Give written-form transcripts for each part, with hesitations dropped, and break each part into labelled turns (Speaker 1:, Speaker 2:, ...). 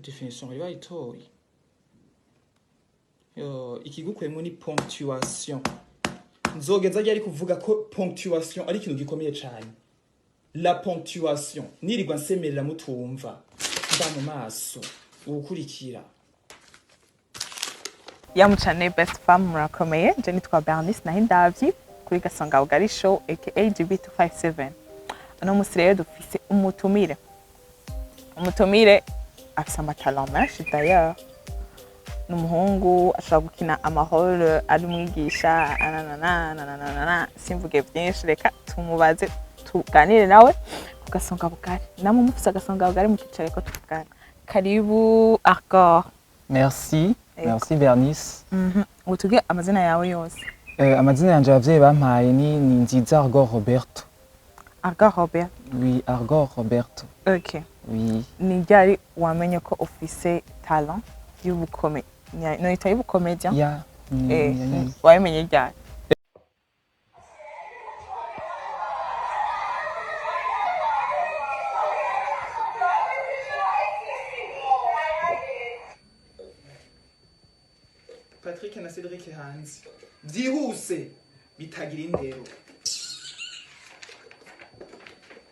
Speaker 1: Définition bari bayitoye. Yo, ikigukuyemo ni ponctuation. Nzogeza ryari kuvuga ko ponctuation ari ikintu gikomeye cyane? La ponctuation, nirirwa nsemerera mutumva mba mu maso. Uwukurikira.
Speaker 2: Yamucane best fam, murakomeye. Je nitwa Bernice Nahindavyi kuri Gasonga Bugari Show, aka GB257. Uno musi rero dufise umutumire. Umutumire afise ama talents menshi d'ailleurs. Ni umuhungu ashobora gukina ama rôles, ari umwigisha, ananana nananana. Simvuge byinshi, reka tumubaze, tuganire nawe ku Gasonga Bugari. Namwe mufise agasonga bugari mukicare ko tuvugana. Karibu, Argor.
Speaker 3: Merci,
Speaker 2: Ego.
Speaker 3: merci Bernice.
Speaker 2: Utubwire amazina yawe yose.
Speaker 3: Amazina yanje abavyeyi bampaye ni Nziza Argor Roberto.
Speaker 2: Argor Robert.
Speaker 3: Oui, Argor Roberto.
Speaker 2: Okay.
Speaker 3: Oui.
Speaker 2: Ni ryari wamenye ko ufise talent y'ubukome, noyita y'ubukomedia?
Speaker 3: Ya. Ni.
Speaker 2: Wabimenye ryari?
Speaker 1: Patrick na Cedric hanze byihuse, bitagira indero.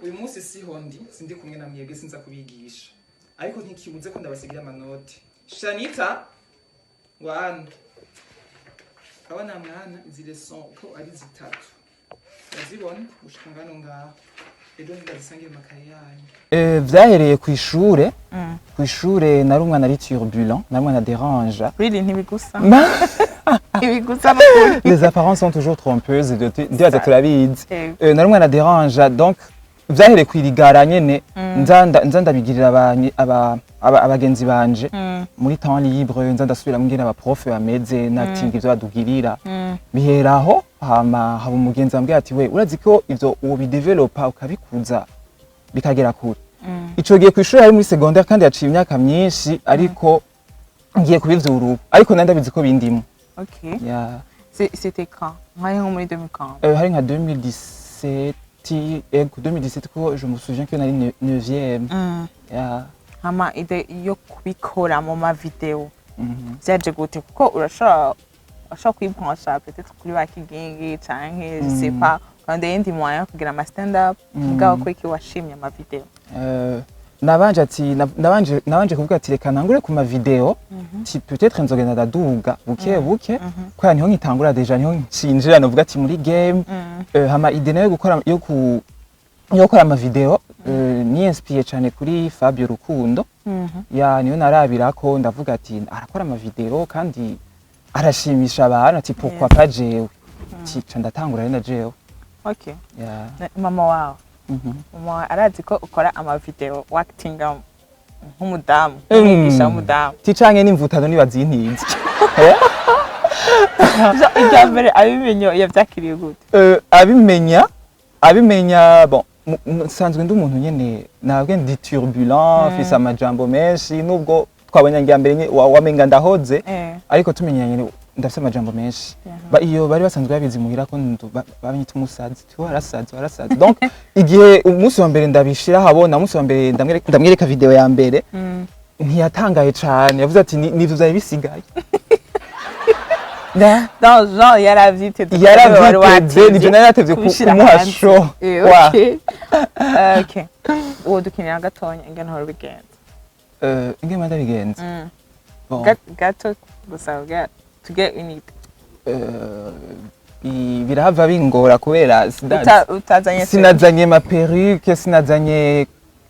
Speaker 1: Uyu munsi siho ndi, sindi kumwe na mwebwe, sinza kubigisha, ariko ntikibuze ko ndabasigira amanoti. Shanita wana, abana, mwana, izi leçon ko ari zitatu urazibona gushika ngano ngaho, ejo ndazisangiye mu makaye yanyu.
Speaker 3: Vyahereye kw'ishure. Kw'ishure nari umwana ari turbulent, nari umwana dérange.
Speaker 2: Really? Ntibigusa, ntibigusa n'ukuri.
Speaker 3: Les apparences sont toujours trompeuses, ivyo ndibaza turabizi.
Speaker 2: Ego.
Speaker 3: Nari umwana dérange, donc vyahereye kwirigara nyene, nza ndabigirira abagenzi banje muri temps libre, nza ndasubiramwo ingene aba profs bameze, natinga ivyo badugirira. Biheraho, hama haba umugenzi wambwira ati: "We, urazi ko ivyo wobidevelopa ukabikuza bikagera kure." Ico gihe kw'ishuri hari muri secondaire, kandi yaciye imyaka myinshi, ariko ngiye kubivyura ubu, ariko nari ndabizi ko bindimo. Yeah.
Speaker 2: C'était quand? Mwari nko muri 2015?
Speaker 3: Hari nka 2017, ego, 2017, ko je me souviens que nari 9e. Yeah.
Speaker 2: Hama idée yo kubikora mu ma vidéos vyaje gute? Kuko urashobora kwibrancha peut-être kuri ba Kigingi canke je sais pas, kandi yindi moyen yo kugira ama stand up, mugabo ko iki washimye ama vidéos?
Speaker 3: Nabanje ati nabanje kuvuga ati: "Reka ntangure ku ma vidéos, ti peut-être nzogenda ndaduga buke buke," kubera niho nkitangura déjà, niho ncinjira novuga ati muri game. Hama idée nayo yo gukora ama vidéos, ni inspiré cyane kuri Fabio Rukundo. Ya, niyo narabirako, ndavuga ati arakora ama vidéos kandi arashimisha abantu, ati pourquoi pas jewe? Ti ca ndatangura rero na jewe. Yeah.
Speaker 2: Mama wawe, mama wawe arazi ko ukora ama vidéos wactinga nk'umudamu, nk'umwigisha w'umudamu?
Speaker 3: Ti canke n'imvutano nibazintinze.
Speaker 2: Irya mbere abimenye yavyakiriye gute?
Speaker 3: Abimenya, bon, nsanzwe ndi umuntu nyene nabwe ndi turbulent, mfise amajambo menshi, nubwo twabonye ngira mbere wamenga ndahoze, ariko tumenyanye ndafise amajambo menshi. Ba iyo bari basanzwe babizi muhira ko banyita umusazi, tu warasaze, warasaze. Donc igihe umunsi wa mbere ndabishira habona, umunsi wa mbere ndamwereka vidéo ya mbere, ntiyatangaye cane, yavuze ati: "Nivyo vyari bisigaye."
Speaker 2: Dans genre yaravyiteze?
Speaker 3: Yaravyiteze, nivyo nari natevye
Speaker 2: kubishira
Speaker 3: kumuha
Speaker 2: hanze.
Speaker 3: show.
Speaker 2: Okay. Uwo dukinira gatonya ingene uhora ubigenza.
Speaker 3: Ingene ndabigenza? Bon.
Speaker 2: Gato gusa kugira tugire une idée.
Speaker 3: Birahava bingora kubera
Speaker 2: Utazanye?
Speaker 3: Sinazanye ma perruque, sinazanye,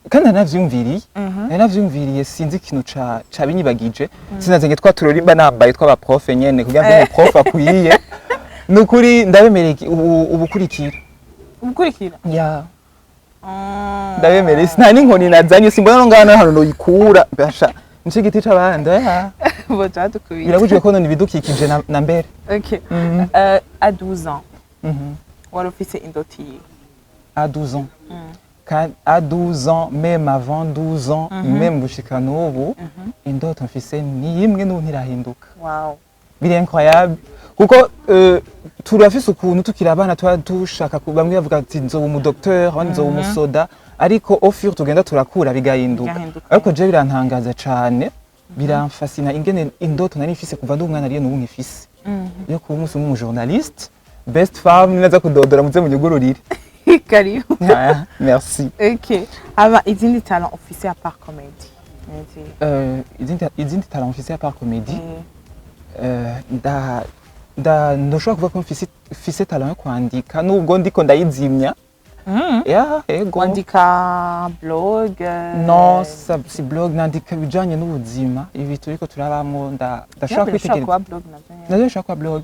Speaker 3: kandi nanavyumviriye, nari navyumviriye, sinzi ikintu cabinyibagije. Sinazanye twa turori mba nambaye tw'aba profs nyene kugira ngo umuprof akwiye. Nukuri ndabemereye ubukurikira.
Speaker 2: Ubukurikira?
Speaker 3: Ya, ndabemereye, nta n'inkoni nazanye, simbona no ngaho hano noyikura, basha nico giti c'abandi, oya.
Speaker 2: Boja dukubita.
Speaker 3: Birabujijwe konona ibidukikije na mbere.
Speaker 2: Okay. À 12 ans, wari ufise indoto yiwe?
Speaker 3: À 12 ans. À 12 ans, même avant 12 ans, même gushika n'ubu, indoto mfise ni imwe, n'ubu ntirahinduka. Biri incroyable kuko turafise ukuntu tukiri abana tuba dushaka bamwe bavuga ati nzoba umudocteur, abandi nzoba umusoda, Ariko au fur tugenda turakura bigahinduka.
Speaker 2: Bigahinduka.
Speaker 3: Ariko je birantangaza cane, biramfasina ingene indoto nari mfise kuva ndi umwana ariyo n'ubu nkifise, yo kuba umunsi umwe umujournaliste. Best Fam, ninaza kudodora muze munyugururire.
Speaker 2: Karibu.
Speaker 3: Ah, merci.
Speaker 2: Ok, aba izindi talent ufise à part comédie? Nzi.
Speaker 3: Izindi talent mfise à part comédie? Nda ndoshobora kuvuga ko mfise talent yo kwandika, nubwo ndiko ndayizimya. Ya, ego.
Speaker 2: Wandika blog?
Speaker 3: Non, si blog, nandika ibijanye n'ubuzima, ibi turiko turabamwo. Ndashobora kwitegereza
Speaker 2: Kuba blog navyo nyene.
Speaker 3: Navyo bishobora kuba blog.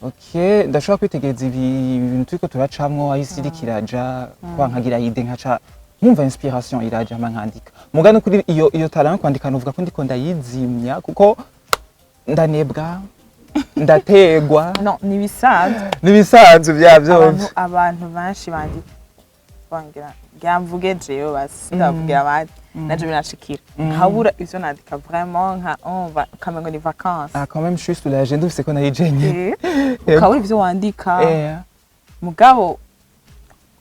Speaker 3: Ok, ndashobora kwitegereza ibi ibintu turiko turacamwo, aho isi iriko iraja, kuba nkagira idée, nkaca nkumva inspiration iraja, hama nkandika. Muga nukuri iyo talent yo kwandika novuga ko ndiko ndayizimya kuko ndanebwa, ndategwa.
Speaker 2: Non, nibisanzwe.
Speaker 3: Nibisanzwe bya
Speaker 2: Abantu
Speaker 3: byose.
Speaker 2: Abantu benshi bandika, bangira ngira mvuge jewe basi, ndavugira abandi, naje binashikira nkabura ivyo nandika vraiment, nka umva ukamengo ni vacances.
Speaker 3: Ah, quand même, je suis soulagée, ndumvise ko nari jenyine.
Speaker 2: Ukabura ivyo wandika, mugabo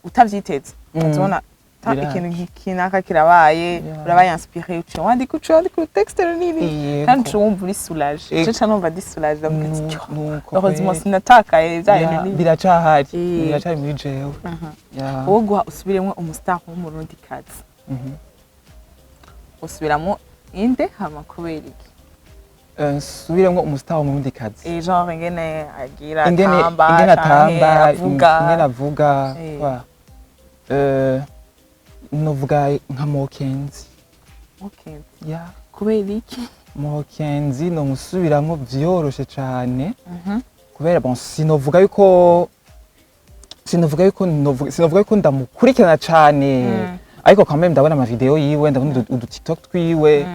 Speaker 2: utavyiteze uzobona
Speaker 3: Biraje.
Speaker 2: ikintu kinaka kirabaye, urabaye inspiré, uciye wandika, uciye wandika urutexte runini kandi uciye wumva uri soulagé. Je nca numva ndi soulagé, ndavuga ati:
Speaker 3: Nuko
Speaker 2: "Heureusement
Speaker 3: kweri.
Speaker 2: sinatakaye vya bintu."
Speaker 3: Biracahari. Biracari muri jewe. Ya.
Speaker 2: Wowe guha usubiremwo umustar w'umurundikazi, usubiramo inde, hama kubera iki?
Speaker 3: Nsubiremwo umustar w'umurundikazi?
Speaker 2: Genre ingene agira,
Speaker 3: Ingene
Speaker 2: atamba
Speaker 3: ingene
Speaker 2: canke
Speaker 3: atamba,
Speaker 2: avuga.
Speaker 3: Ingene avuga. Kwa novuga nka Mokenzi.
Speaker 2: Okay.
Speaker 3: Ya.
Speaker 2: Kubera iki?
Speaker 3: Mokenzi nomusubiramwo vyoroshe cane kubera, bon, sinovuga yuko ndamukurikirana cane, ariko quand même ndabona amavideo yiwe, ndabona udu TikTok twiwe,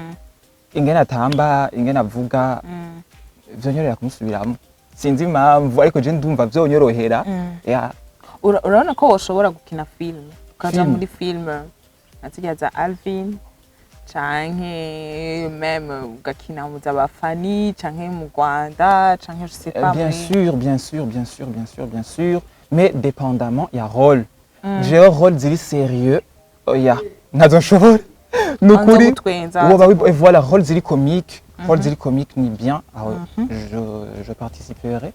Speaker 3: ingene atamba, ingene avuga, vyonyorera kumusubiramwo. Sinzi impamvu, ariko je ndumva vyonyorohera. Ya.
Speaker 2: Urabona ko woshobora gukina film, ukaja
Speaker 3: Film?
Speaker 2: muri film nka zirya za Alvin, canke même ugakina mu z'abafani, canke mu Rwanda, canke je sais pas?
Speaker 3: Bien
Speaker 2: muri
Speaker 3: sûr, bien sûr, bien sûr, bien sûr, bien sûr, mais dépendamment ya rôle. Jewe rôle ziri sérieux, oya, ntazo nshobora nukuri.
Speaker 2: Gutwenza.
Speaker 3: Ouais, bah oui, et voilà, rôle ziri comique, rôle ziri comique ni bien, ah ouais, je participerai.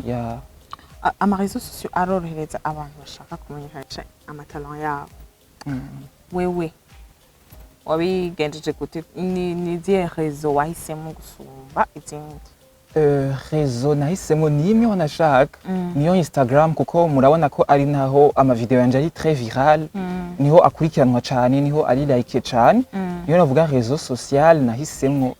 Speaker 3: Il y a
Speaker 2: Amaréseaux sociaux arorohereza abantu bashaka kumenyekanisha amatalent yabo. Wewe wabigenjeje gute? Ni izihe réseau wahisemo gusumba izindi?
Speaker 3: Réseau nahisemo ni imwe wanashaka, niyo Instagram, kuko murabona ko ari naho amavideo yanje ari très viral, niho akurikiranwa cane, niho ari like cane. Niyo navuga réseau social nahisemwo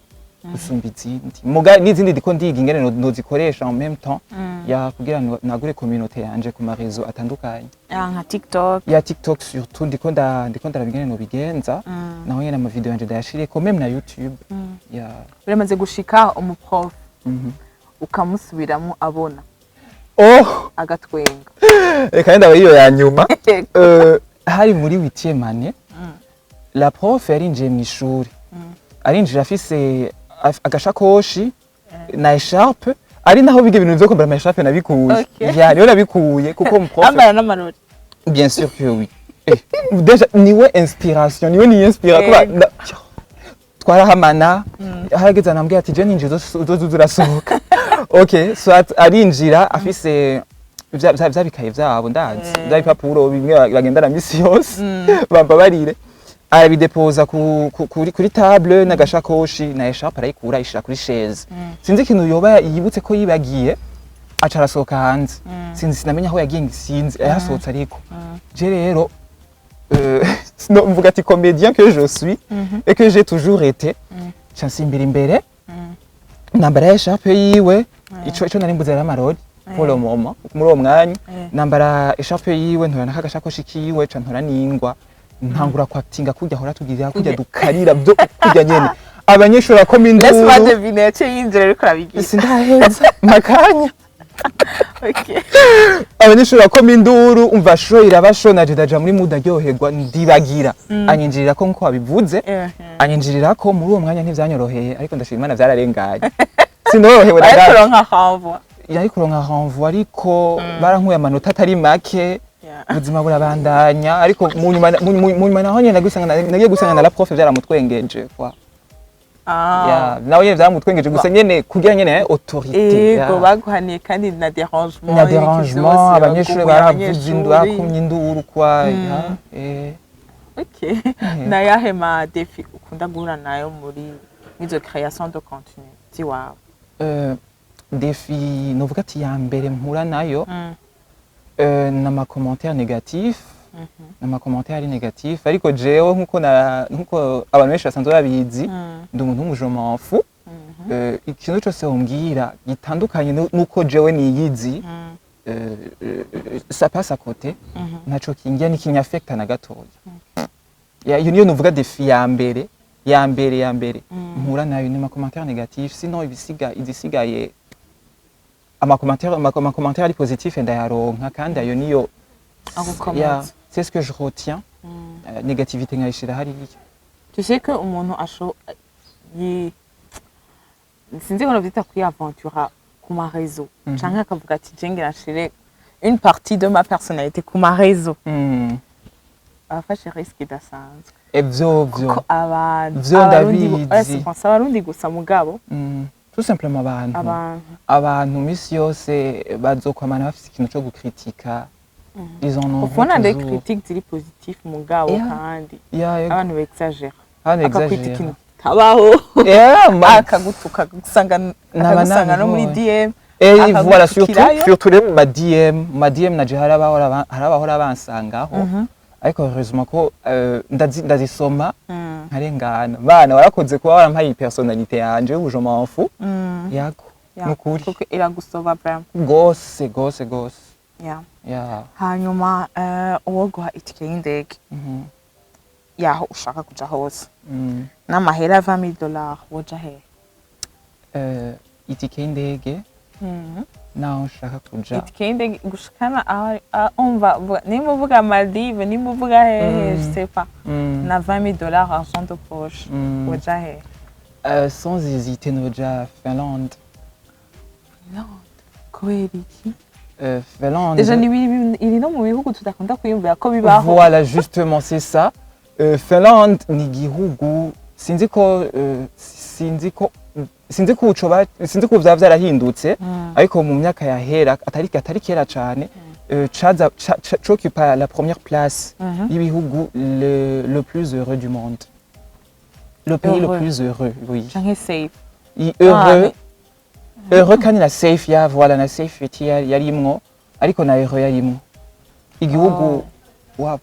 Speaker 3: gusumba izindi. Muga n'izindi ndiko ndiga ingene nozikoresha en même temps, ya, kugira ngo nagure communauté yanje ku maréseaux atandukanye.
Speaker 2: Ah, nka TikTok?
Speaker 3: Ya, TikTok surtout, ndiko ndaraba ingene nobigenza, naho nyene amavideo yanje ndayashireko, même na YouTube. Ya.
Speaker 2: Biramaze gushika umuprof ukamusubiramo abona
Speaker 3: Oh,
Speaker 2: agatwenga?
Speaker 3: Reka ndaba iyo ya nyuma. Hari muri huitième année, la prof yarinjiye mu ishuri, arinjira afise agashakoshi na écharpe, ari naho biga ibintu vyo kwambara ama écharpe nabikuye. Ya, niyo nabikuye kuko umuprof
Speaker 2: Ambara n'amarori?
Speaker 3: Bien sûr que oui. Eh, déjà niwe inspiration, niwe ni inspira kuba twarahamana. Harageze anambwira ati: "Je ninjira uzoza urasohoka." Ok, soit arinjira afise vya bikaye vyabo, ndazi vya bipapuro bimwe bagendana misi yose, bambabarire, arabidepoza kuri table n'agashakoshi na écharpe, arayikura ayishira kuri chaise. Sinzi ikintu yoba yibutse ko yibagiye, aca arasohoka hanze. Sinzi, sinamenya aho yagiye, sinzi yarasohotse. Ariko je rero no, mvuga ati comédien que je suis et que j'ai toujours été, nca nsimbira imbere, nambara ya écharpe yiwe. Ico nari mbuze yari amarori pour le moment, muri uwo mwanya. Nambara écharpe yiwe, ntora n'akagashakoshi kiwe, ca ntora n'ingwa, ntangura kwatinga kurya ahora tugirira kurya dukarira byo kurya nyene, abanyeshuri bakoma
Speaker 2: Laisse moi
Speaker 3: induru.
Speaker 2: deviner, yaciye yinjira ariko arabigira?
Speaker 3: Sindaheza makanya.
Speaker 2: Okay.
Speaker 3: Abanyeshuri bakoma induru, umva show iraba show, naje ndaja muri mood, aryoherwa, ndibagira anyinjirira ko nkuko wabivuze. Anyinjirira ko muri uwo mwanya ntivyanyoroheye, ariko ndashima Imana vyararenganye, sinorohewe na
Speaker 2: Ariko
Speaker 3: gato.
Speaker 2: uronka renvoi?
Speaker 3: Yari kuronka renvoi, ariko barankuye amanota atari make. Ubuzima burabandanya, ariko mu nyuma mu nyuma naho nyene nagiye gusanga na la prof vyaramutwengeje quoi.
Speaker 2: Ah.
Speaker 3: Yeah, nawe nyene vyaramutwengeje, gusa nyene kugira nyene autorité.
Speaker 2: Ego.
Speaker 3: Yeah.
Speaker 2: Baguhaniye kandi na dérangement.
Speaker 3: Na
Speaker 2: Y'ibiki
Speaker 3: dérangement,
Speaker 2: vyose,
Speaker 3: abanyeshuri
Speaker 2: bagumuye
Speaker 3: baravuze indu,
Speaker 2: abanyeshuri.
Speaker 3: bakumye induru kwa yeah.
Speaker 2: Ok, nayahe ma défi ukunda guhura nayo muri izo création de contenu ziwawe?
Speaker 3: Défi novuga ati ya mbere mpura nayo n'ama commentaire négatif, n'ama commentaire ari négatif, ariko jewe nkuko abantu benshi basanzwe babizi, ndi umuntu w'umu je m'en fous. Ikintu cyose wombwira gitandukanye nuko jewe niyizi, ça passe à côté, ntaco kingira n'ikinyaffecta na gatoya. Ya, iyo niyo nuvuga défi ya mbere, ya mbere, ya mbere mpura nayo, ni ama commentaire négatif. Sinon izisigaye, ama commentaire ari positif ndayaronka, kandi ayo niyo
Speaker 2: Agukomeza.
Speaker 3: Ya, c'est ce que je retiens. Négativité nkayishira hariya.
Speaker 2: Tu sais que umuntu asho yi sinzi ko novyita kwiaventura ku ma réseau canke akavuga ati je ngira nshire une partie de ma personnalité ku ma réseau, abafashe risque idasanzwe.
Speaker 3: Ivyo vyo.
Speaker 2: Kuko abantu
Speaker 3: Vyo
Speaker 2: Abarundi
Speaker 3: ndabizi.
Speaker 2: oya, c'est pas Abarundi gusa, mugabo
Speaker 3: Tout simplement abantu.
Speaker 2: Abantu.
Speaker 3: Abantu misi yose bazokwamana bafise ikintu co gukritika, ils en ont
Speaker 2: Ufuna des
Speaker 3: toujours.
Speaker 2: critiques ziri positif, mugabo kandi
Speaker 3: Yeah, yego.
Speaker 2: abantu bexagera,
Speaker 3: Abantu
Speaker 2: akakwita
Speaker 3: exagera.
Speaker 2: ikintu tabaho,
Speaker 3: Yeah,
Speaker 2: akagutuka, akagusanga no muri
Speaker 3: nabibonye.
Speaker 2: DM.
Speaker 3: Et voilà, surtout,
Speaker 2: Akagutukirayo.
Speaker 3: surtout rero mu ma DM, mu ma DM naje harabahora bansangaho, ariko heureusement ko ndazisoma nkarengana. Bana warakoze kuba warampaye iyi personnalité yanje ubu je m'en fous. Yago, nukuri.
Speaker 2: Kuko iragusova vraiment.
Speaker 3: Gose, gose, gose. Yeah.
Speaker 2: Hanyuma uwo guha itike y'indege yaho ushaka kuja hose n'amahera ava 1000 dollars, woja hehe?
Speaker 3: Itike y'indege naho nshaka kuja?
Speaker 2: Itike y'indege gushikana aho umva nimba uvuga Maldives, nimba uvuga hehe, je sais pas, na 20 000 dollars argent de poche, woja hehe?
Speaker 3: Sans hésiter noja Finlande.
Speaker 2: Kubera iki?
Speaker 3: Finlande.
Speaker 2: Déjà ni iri no mu bihugu tudakunda kwiyumvira ko bibaho.
Speaker 3: Voilà, justement, c'est ça. Finlande ni igihugu sinzi ko vyaba vyarahindutse, ariko mu myaka yahera, atari kera cane, caza c'occupa la première place y'ibihugu le plus heureux du monde. Le pays le
Speaker 2: Heureux.
Speaker 3: plus heureux, oui.
Speaker 2: Canke safe?
Speaker 3: Heureux, heureux kandi na safe, ya voilà, na safety yarimwo, ariko na heureux yarimwo. Igihugu wa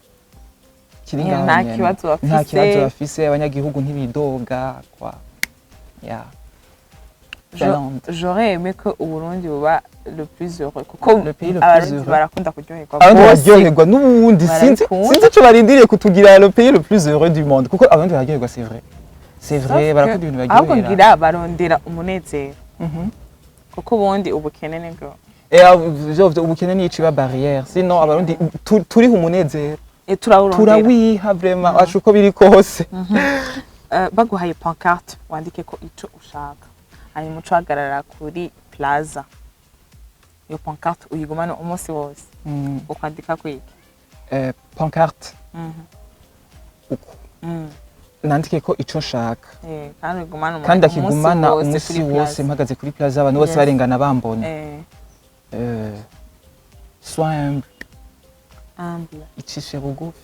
Speaker 3: kiri
Speaker 2: Yeah,
Speaker 3: ngaho
Speaker 2: nta
Speaker 3: nyene.
Speaker 2: kibazo bafise.
Speaker 3: Nta kibazo bafise, abanyagihugu ntibidoga kwa ya Finlande.
Speaker 2: J'aurais aimé que Uburundi buba le plus heureux, kuko
Speaker 3: Le pays le plus
Speaker 2: Abarundi
Speaker 3: heureux.
Speaker 2: barakunda kuryoherwa
Speaker 3: Abarundi
Speaker 2: bose.
Speaker 3: bararyoherwa n'ubundi, sinzi
Speaker 2: Barabikunda.
Speaker 3: sinzi ico barindiriye kutugira le pays le plus heureux du monde, kuko abarundi bararyoherwa, c'est vrai, c'est vrai.
Speaker 2: Sauf
Speaker 3: Barakunda
Speaker 2: que
Speaker 3: ibintu
Speaker 2: ahubwo
Speaker 3: baryohera.
Speaker 2: ngira barondera umunezero, kuko ubundi ubukene nibwo.
Speaker 3: Eh, vyo ubukene nico iba barrière, sinon Abarundi turiha umunezero.
Speaker 2: Turawurondera.
Speaker 3: Turawiha vraiment, aca uko biri kose.
Speaker 2: Baguhaye pancarte wandike ko ico ushaka, hanyuma uca uhagarara kuri plaza, iyo pancarte uyigumane umunsi wose, ukwandika kwiki?
Speaker 3: Pancarte uko nandike ko ico nshaka?
Speaker 2: Kandi uyigumane
Speaker 3: kandi
Speaker 2: umunsi
Speaker 3: akigumana
Speaker 2: wose
Speaker 3: umunsi
Speaker 2: kuri
Speaker 3: wose
Speaker 2: plaza.
Speaker 3: Mpagaze kuri plaza, abantu bose barengana bambona. Sois humble.
Speaker 2: Humble.
Speaker 3: Icishe bugufi.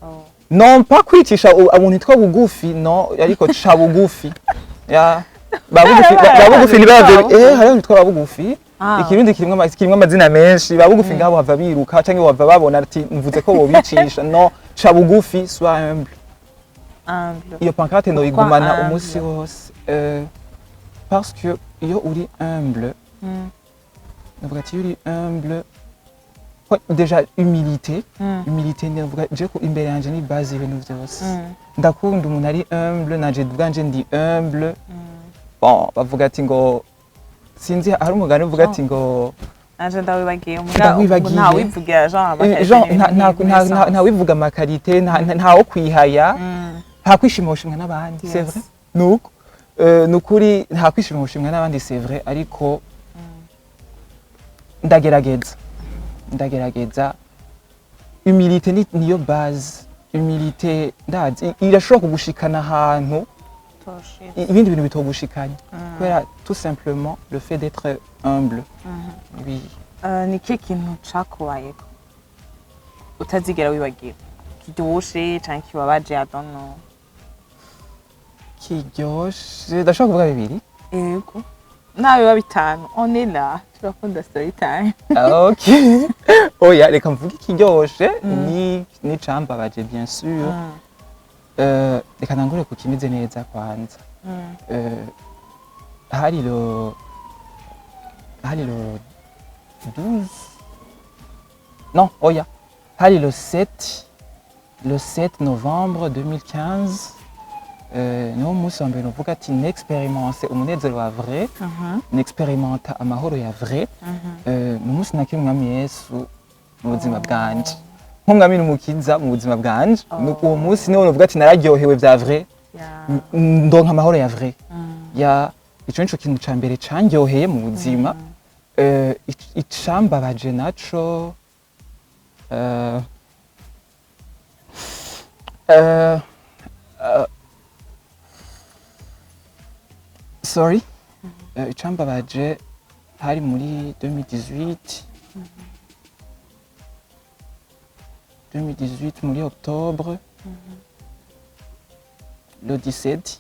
Speaker 2: Oh.
Speaker 3: Non pas kwicisha umuntu yitwa bugufi, no, ariko ca bugufi ya ba bugufi, ba bugufi ntibave. Hariho bitwa ba bugufi. Ikirundi kirimwo amazina menshi. Ba bugufi ngabo bava biruka canke bava babona ati mvuze ko bobicisha. No, ca bugufi, sois humble.
Speaker 2: Humble.
Speaker 3: Iyo pancarte noyigumana
Speaker 2: Humble?
Speaker 3: Umunsi wose. Parce que iyo uri humble, navuga ati iyo uri humble, ko déjà humilité, humilité ndavuga je ko imbere yanje ni base y'ibintu vyose. Ndakunda umuntu ari humble, nanje ubwanje ndi humble. Bon, bavuga ati ngo sinzi, hari umugani uvuga ati ngo
Speaker 2: Nanje ndawibagiye.
Speaker 3: Ndawibagiye.
Speaker 2: Ntawivugira Jean.
Speaker 3: Jean ntawivuga ama qualité, ntawo kwihaya, nta kwishima gushimwa n'abandi, c'est vrai. Nuko nukuri nta kwishima gushimwa n'abandi, c'est vrai, ariko ndagerageza Ndagerageza. Humilité niyo base. Humilité, ndazi irashobora kugushikana ahantu ibindi bintu bitogushikanya, kubera tout simplement le fait d'être humble, oui.
Speaker 2: Ni ikihe kintu cakubayeko utazigera wibagira, kiryoshe canke kibabaje? I don't know.
Speaker 3: Kiryoshe, ndashobora kuvuga bibiri?
Speaker 2: Yego, nawe biba bitanu, on est là, turakunda story time.
Speaker 3: Ah, ok, oya, reka mvuge ikiryoshe ni n'icambabaje, bien sûr. Reka ntangure ku kimeze neza kwanza. Hari le 12, non, oya, hari le 7, le 7 novembre 2015. Niwo munsi wa mbere uvuga ati n'expérience umunezero wa vrai, n'expérimenta amahoro ya vrai. Ni umunsi nakira Umwami Yesu mu buzima bwanje, nk'umwami n'umukiza mu buzima bwanje. Uwo munsi niwo novuga ati nararyohewe vya vrai, ndonka amahoro ya vrai. Ya, ico nico kintu ca mbere candyoheye mu buzima. Icambabaje naco, sorry, icambabaje hari muri 2018, 2018 muri octobre, le 17,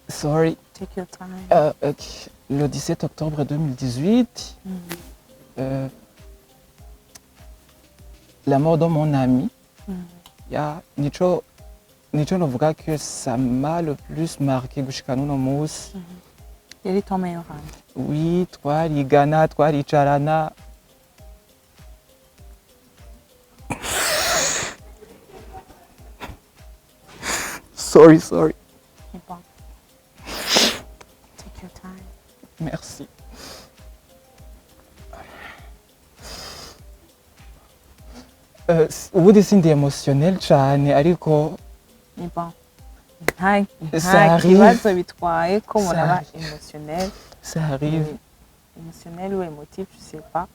Speaker 3: sorry.
Speaker 2: Take your time.
Speaker 3: Ok. Le 17 octobre 2018, la mort de mon ami, ya, nico novuga que ça m'a le plus marqué gushika n'uno munsi.
Speaker 2: Yari ton meilleur ami?
Speaker 3: Oui, twarigana, twaricarana. Sorry, sorry.
Speaker 2: Ni bon, take your time.
Speaker 3: Merci. Ubundi sindi émotionnel cane, ariko
Speaker 2: Ni bon, nta
Speaker 3: Ça
Speaker 2: nta
Speaker 3: arrive.
Speaker 2: kibazo bitwaye ko umuntu
Speaker 3: Ça
Speaker 2: aba
Speaker 3: arrive.
Speaker 2: émotionnel.
Speaker 3: Ça arrive.
Speaker 2: Émotionnel ou émotif, je sais pas,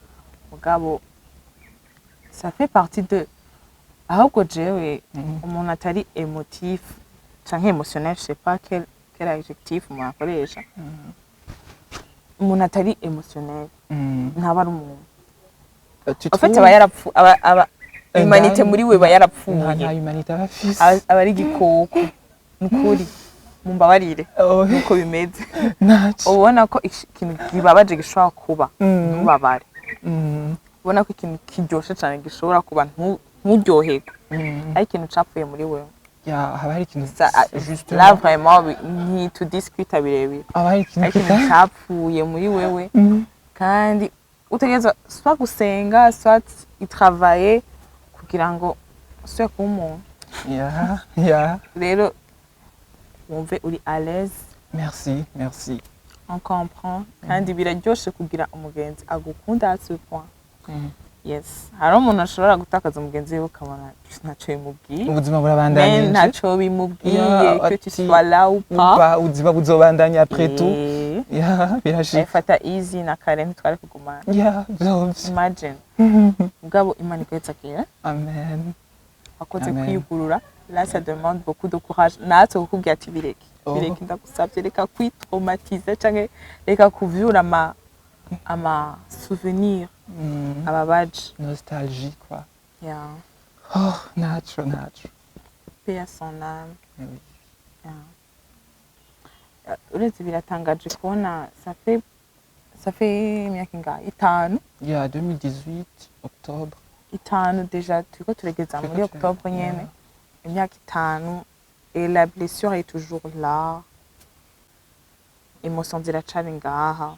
Speaker 2: mugabo ça fait partie de, ahubwo jewe umuntu atari émotif canke émotionnel, je sais pas quel adjectif umuntu akoresha, umuntu atari émotionnel ntaba ari umuntu.
Speaker 3: Tu
Speaker 2: En fait,
Speaker 3: trouves?
Speaker 2: aba yarapfu, aba humanité
Speaker 3: Indani.
Speaker 2: muri we iba yarapfuye.
Speaker 3: Nta humanité aba afise.
Speaker 2: Aba ari igikoko, nukuri mumbabarire.
Speaker 3: Oh,
Speaker 2: Nuko bimeze.
Speaker 3: Ntaco.
Speaker 2: Ubona ko ikintu kibabaje gishobora kuba, ntubabare. Ubona ko ikintu kiryoshe cyane gishobora kuba, nturyoherwe. Ari ikintu capfuye muri wewe.
Speaker 3: Ya, haba hari ikintu justement.
Speaker 2: Là vraiment ntitudiscuta birebire.
Speaker 3: Haba hari ikintu
Speaker 2: Ari ikintu capfuye muri wewe kandi utegerezwa soit gusenga, soit itravailler kugira ngo usubire kuba umuntu.
Speaker 3: Ya.
Speaker 2: Rero wumve uri à l'aise.
Speaker 3: Merci, merci.
Speaker 2: On comprend, kandi biraryoshe kugira umugenzi agukunda à ce point. Yes, hari umuntu ashobora gutakaza umugenzi we ukabona ntacyo bimubwiye.
Speaker 3: Ubuzima
Speaker 2: Mais
Speaker 3: burabandanije.
Speaker 2: ntacyo bimubwiye
Speaker 3: Ya,
Speaker 2: que tu
Speaker 3: ati,
Speaker 2: sois là ou pas.
Speaker 3: Upa, ubuzima buzobandanya après tout. Ya, birashika.
Speaker 2: Ayifata easy na kare ntitwari kugumana.
Speaker 3: Ya, vyovyo.
Speaker 2: Imagine. Mugabo Imana ikwetsakira.
Speaker 3: Amen.
Speaker 2: Wakoze
Speaker 3: Amen.
Speaker 2: kwiyugurura. Là, ça demande beaucoup de courage natwe kukubwira ati bireke,
Speaker 3: Oh.
Speaker 2: bireke, ndagusabye, reka kwitraumatiza canke reka kuvyura ama souvenir ababaje.
Speaker 3: Nostalgie, quoi.
Speaker 2: Yeah.
Speaker 3: Oh, ntaco, ntaco.
Speaker 2: Paix à son âme.
Speaker 3: Eh oui.
Speaker 2: Yeah. Uretse biratangaje kubona ça fait imyaka ingahe? 5?
Speaker 3: Ya, 2018 octobre.
Speaker 2: 5 déjà, turiko turegeza muri octobre nyene, imyaka 5, et la blessure est toujours là, émotion ziracari ngaha.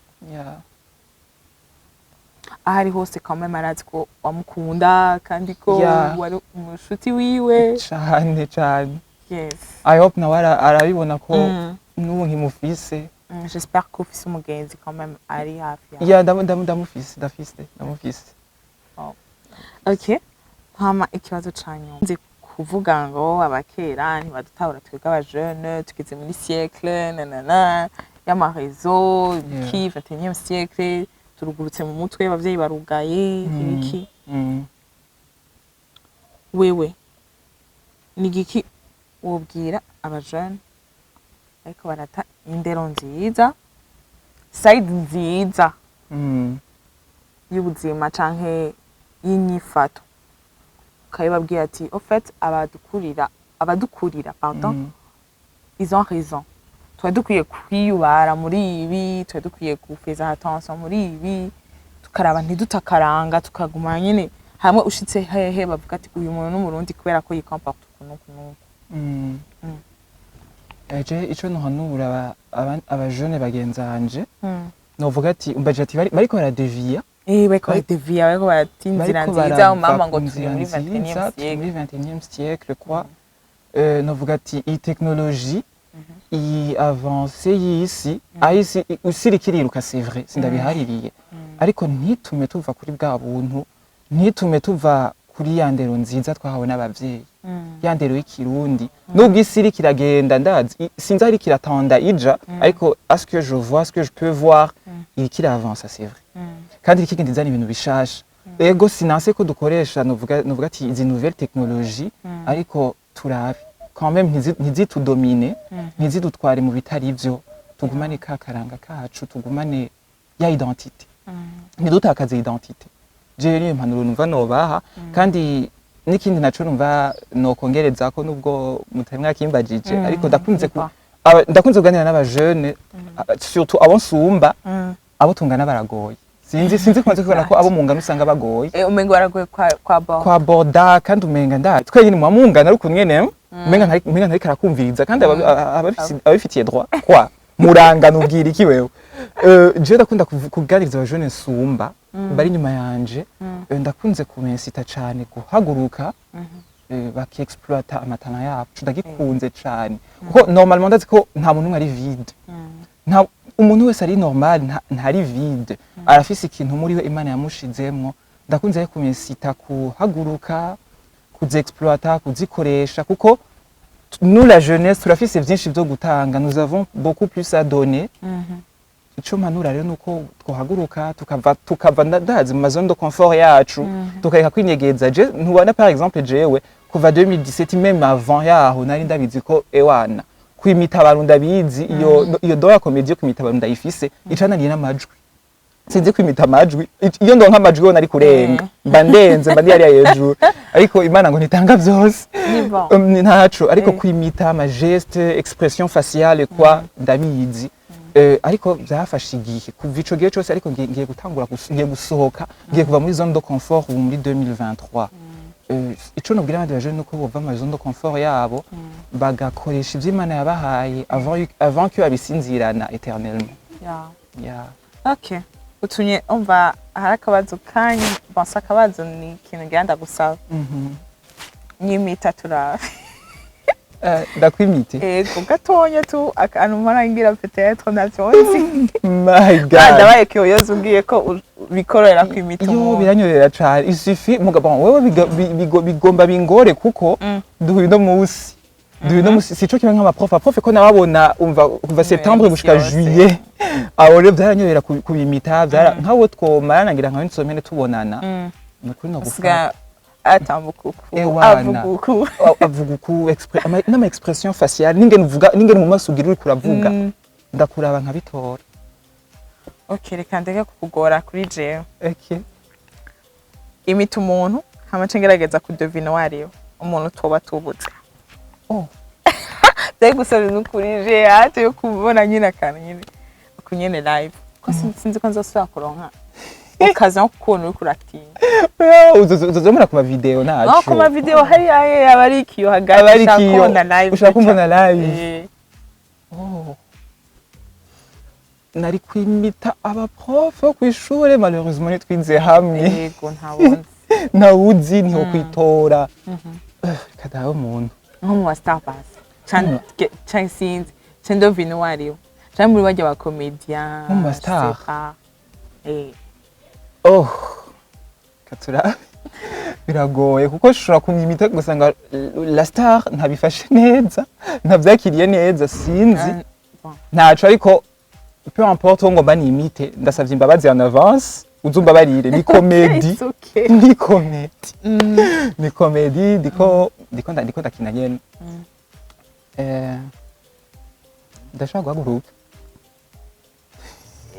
Speaker 2: Aho ari hose quand même arazi ko wamukunda kandi ko wari umushuti wiwe.
Speaker 3: Cane cane.
Speaker 2: Yes.
Speaker 3: I hope nawe arabibona ko n'ubu nkimufise.
Speaker 2: J'espère ko ufise umugenzi quand même ari hafi yawe.
Speaker 3: Ya, ndamufise, ndafise, ndamufise.
Speaker 2: Ok, hama ikibazo ca nyuma, nzi kuvuga ngo abakera ntibadutahura, twebwe abajene tugeze muri siècle nanana y'amaréseaux, ki 21e siècle. Turugurutse mu mutwe, abavyeyi barugaye, ibiki. Wewe ni igiki wobwira abajene ariko barata indero nziza, side nziza y'ubuzima canke y'inyifato, ukabibabwira ati: "Au fait, abadukurira, pardon, ils ont raison, tuba dukwiye kwiyubara muri ibi, tuba dukwiye gufeza attention muri ibi, tukaraba ntidutakaranga, tukaguma nyene hamwe ushitse hehe bavuga ati uyu muntu n'Umurundi kubera ko yikomporte uku n'uku n'uku."
Speaker 3: Je ico nohanura abajene bagenzanje, novuga ati, umbaje ati bariko baradeviya.
Speaker 2: Bariko baradevia, bariko barata inzira
Speaker 3: Bariko
Speaker 2: nziza.
Speaker 3: barava
Speaker 2: Mama ngo
Speaker 3: ku
Speaker 2: turi
Speaker 3: nzira
Speaker 2: muri
Speaker 3: nziza,
Speaker 2: 21e
Speaker 3: turi
Speaker 2: siècle.
Speaker 3: muri 21e siècle, quoi. Novuga ati iyi technologie, iyi avancée y'isi, aho isi iriko iriruka, c'est vrai, sindabihaririye, ariko ntitume tuva kuri bwa buntu, ntitume tuva kuri ya ndero nziza twahawe n'abavyeyi, ya ndero y'ikirundi. Nubwo isi iriko iragenda, ndazi sinzi aho iriko iratanda ija, ariko à ce que je vois, ce que je peux voir, iriko iravansa, c'est vrai, kandi iriko igenda izana ibintu bishasha. Ego, sinanse ko dukoresha, novuga ati izi nouvelle technologie, ariko turabe quand même ntizitudomine, ntizidutware mu bitari vyo. Tugumane ka karanga kacu, tugumane ya identité, ntidutakaze identité. Jewe niyo mpanuro numva nobaha. Kandi n'ikindi naco numva nokongerezako, nubwo mutari mwakimbajije, ariko ndakunze ndakunze kuganira n'abajene, surtout abo nsumba. Abo tungana baragoye, sinzi kumaze kubona ko abo mungana usanga bagoye.
Speaker 2: Umengo baragoye kwa bon.
Speaker 3: Kwa boda, kandi umenga nda twenyine muba mungana, ariko nyene umenga ntari karakumviriza, kandi ababifitiye droit, quoi. Murangana, ubwira iki wewe? Jewe ndakunda kuganiriza abajene nsumba bari inyuma yanje. Ndakunze kubinsita cane guhaguruka, bakiexploita amatalent yacu. Ndagikunze cane kuko normalement ndazi ko nta muntu umwe ari vide, nta umuntu wese ari normal, ntari vide, arafise ikintu muri we Imana yamushizemwo. Ndakunze rero kubinsita kuhaguruka, kuziexploita, kuzikoresha, kuko nous, la jeunesse, turafise vyinshi vyo gutanga, nous avons beaucoup plus à donner. Ico mpanura rero nuko twohaguruka, tukava ndazi mu ma zone de confort yacu, tukareka kwinyegeza. Je ntubona, par exemple, jewe kuva 2017, même avant yaho, nari ndabizi ko ewana kwimita abantu ndabizi, iyo don ya comédie yo kwimita abantu ndayifise. Icananiye n'amajwi, sinzi kwimita amajwi. Iyo ndonka amajwi yo nari kurenga, mba ndenze, mba ndi hariya hejuru, ariko Imana ngo ntitanga vyose.
Speaker 2: Ni bon.
Speaker 3: Ntaco, ariko kwimita ama geste, expression faciale, quoi, ndabizi. Ariko byafashe igihe kuva ico gihe cose, ariko ngiye gutangura ngiye gusohoka, ngiye kuva muri zone de confort ubu muri 2023. Ico nobwira abandi bajene nuko bova mu zone de confort yabo, bagakoresha ivyo Imana yabahaye avant que babisinzirana éternellement. Yeah.
Speaker 2: Okay. Utumye umva hari akabazo kanyu, bon, si akabazo, ni ikintu ngira ndagusaba. Nyimita turabe.
Speaker 3: Ndakwimite?
Speaker 2: Ego, gatonya tu, akantu mpora ngira, peut-être navyo nzi.
Speaker 3: My God.
Speaker 2: Ndabaye curieuse, umbwiye ko bikorera kwimita
Speaker 3: Iyo
Speaker 2: umuntu.
Speaker 3: Biranyorera cane. Il suffit mugabo bon, wewe bigomba bingore kuko duhuye no musi, sico kimwe nk'abaprof. Abaprof ko nababona, umva, kuva septembre gushika
Speaker 2: yose.
Speaker 3: juillet. Abo rero byaranyorera kubimita, byara nkawo twomarana ngira nka une semaine tubonana, nukuri no gufata.
Speaker 2: Usiga atambuka uku,
Speaker 3: Ewana.
Speaker 2: avuga uku.
Speaker 3: Avuga uku, n'ama expression faciale, n'ingene uvuga, n'ingene mu maso ugira uriko uravuga, ndakuraba nkabitora.
Speaker 2: Okay, reka ndeke kukugora kuri jewe.
Speaker 3: Okay.
Speaker 2: Imita umuntu, hama nce ngerageza kudevina uwo ariwe, umuntu tuba tubuze.
Speaker 3: Oh.
Speaker 2: Byari gusaba n'ukuri je hâte yo kubona nyine akantu nyine uku nyene live, ko sinzi ko nzosubira kuronka occasion yo kukubona uriko uratinya.
Speaker 3: Uzozomera ku ma video, ntaco.
Speaker 2: No ku ma video hariya aba ari ikiyo hagati.
Speaker 3: Aba ari
Speaker 2: ushaka
Speaker 3: ikiyo.
Speaker 2: kubona live.
Speaker 3: Ushaka kumbona live.
Speaker 2: Eh.
Speaker 3: Oh. Nari kwimita abaprof bo kw'ishure, malheureusement ntitwize hamwe.
Speaker 2: Yego, ntawuzi.
Speaker 3: Ntawuzi, ntiho kwitora. Kadawe umuntu.
Speaker 2: Nko mu ba Starbucks canke sinzi, canke ndovina uwo ariwe, canke muri barya ba comédien.
Speaker 3: Nko mu ba star.
Speaker 2: Eh.
Speaker 3: Oh, katura biragoye kuko ushobora kumwimita ugasanga la star ntabifashe neza, ntabyakiriye neza, sinzi.
Speaker 2: Bon.
Speaker 3: Ntaco, ariko Peu importe uwo ngomba nimite, ndasavye imbabazi en avance, uzumbabarire, ni comédie.
Speaker 2: It's okay.
Speaker 3: Ni comédie, ni comédie, ndiko ndakina nyene. Ndashobora guhaguruka?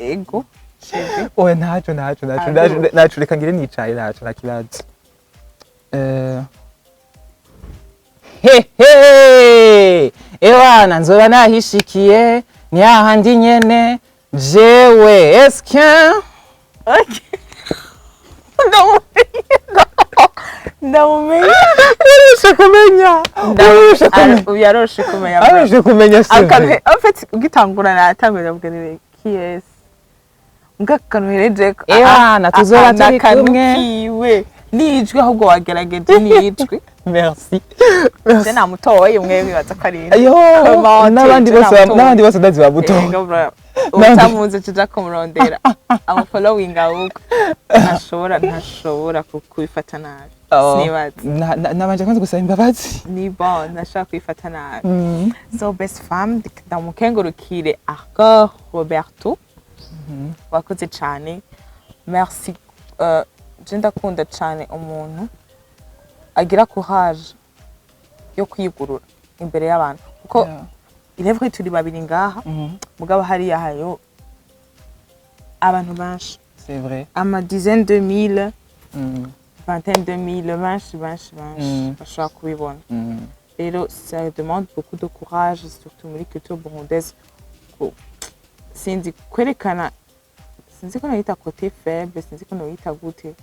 Speaker 2: Ego, chéri.
Speaker 3: Oya, ntaco, ntaco, ntaco.
Speaker 2: Haguruka.
Speaker 3: Ntaco, ntaco, reka ngire nicaye, ntaco, nta kibazo. Hehe, ewana nzoba nahishikiye, ni hahandi nyene jewe eske.
Speaker 2: Okay. Ndamumenye. Ndamumenye.
Speaker 3: Urushe kumenya, urushe kumenya.
Speaker 2: Ubu yaroshe kumenya.
Speaker 3: Arushe kumenya, c'est vrai.
Speaker 2: En fait, ugitangura natangura ndavuga ni qui est mbwa akantu uherejeko.
Speaker 3: Ewana, tuzoba turi kumwe.
Speaker 2: Kiwe nijwi, ahubwo wagerageje nijwi.
Speaker 3: Merci.
Speaker 2: Je namutoye, mwe mwibaza ko ari
Speaker 3: Ayo.
Speaker 2: Comment?
Speaker 3: N'abandi
Speaker 2: Je
Speaker 3: bose
Speaker 2: namutoye.
Speaker 3: N'abandi bose ndazi bamutoye.
Speaker 2: Ego bro, utamuzi tuja kumurondera, amufollowing, ahubwo ntashobora kubifata nabi, sinibaza.
Speaker 3: Nabanje kwanza gusaba imbabazi.
Speaker 2: Ni bon, ntashobora kubifata nabi. So best fam, ndamukengurukire Arcor Roberto, wakoze cyane, merci. Je ndakunda cyane umuntu agira courage yo kwigurura imbere y'abantu, kuko il est vrai turi babiri ngaha, mugabo hariya hariyo abantu benshi,
Speaker 3: C'est vrai.
Speaker 2: Ama dizaine de mille, vingtaine de mille, benshi benshi benshi bashobora kubibona. Rero ça demande beaucoup de courage, surtout muri culture burundaise, ko sinzi kwerekana, sinzi ko nayita côté faible, sinzi ko noyita gute,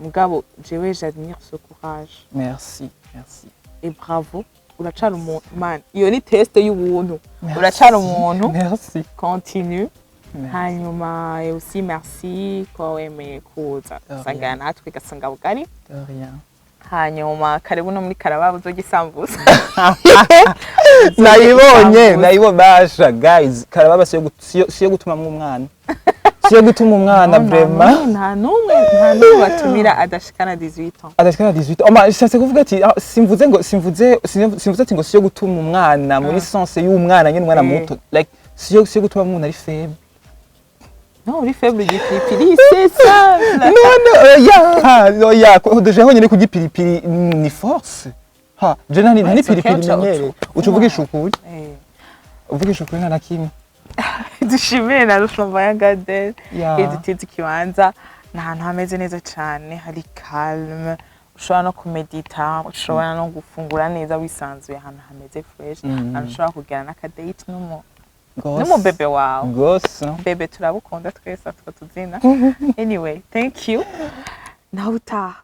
Speaker 2: mugabo jewe j'admire ce courage.
Speaker 3: Merci, merci.
Speaker 2: Et bravo, uracara umuntu man, iyo ni test y'ubuntu, uracara umuntu.
Speaker 3: Merci.
Speaker 2: Continue.
Speaker 3: Merci.
Speaker 2: Hanyuma et aussi merci ko wemeye kuza
Speaker 3: De
Speaker 2: gusangana natwe Gasonga Bugari.
Speaker 3: De rien.
Speaker 2: Hanyuma karibu no muri Karababa, uzorya isambusa.
Speaker 3: Nayibonye, nayibonye basha. Guys, Karababa siyo siyo gutumamwo umwana, siyo gutuma umwana vraiment.
Speaker 2: Nta n'umwe batumira adashikana 18 ans.
Speaker 3: Adashikana 18. Oh ma, shatse kuvuga ati simvuze ngo simvuze ati ngo siyo gutuma umwana muri sens y'umwana nyine, umwana muto, like siyo gutuma umwana ari faible.
Speaker 2: Non, uri faible igipiripiri, c'est simple.
Speaker 3: Non, oya, oya, déjà honyine kurya ipiripiri ni force. Ha je nta n'ipiripiri
Speaker 2: It's okay,
Speaker 3: menyere. Uca uvugisha ukuri. Uvugisha ukuri, nta na kimwe.
Speaker 2: Dushimire na Flamboyant Garden idutiza ikibanza. Ni ahantu hameze neza cyane, hari calme, ushobora no kumedita, ushobora no gufungura neza wisanzuye, ahantu hameze fresh, ahantu ushobora kugira n'akadate
Speaker 3: Gose.
Speaker 2: n'umubebe wawe.
Speaker 3: Gose.
Speaker 2: Bebe turabukunda twese, atwo tuzina. Anyway, thank you, nawe utaha.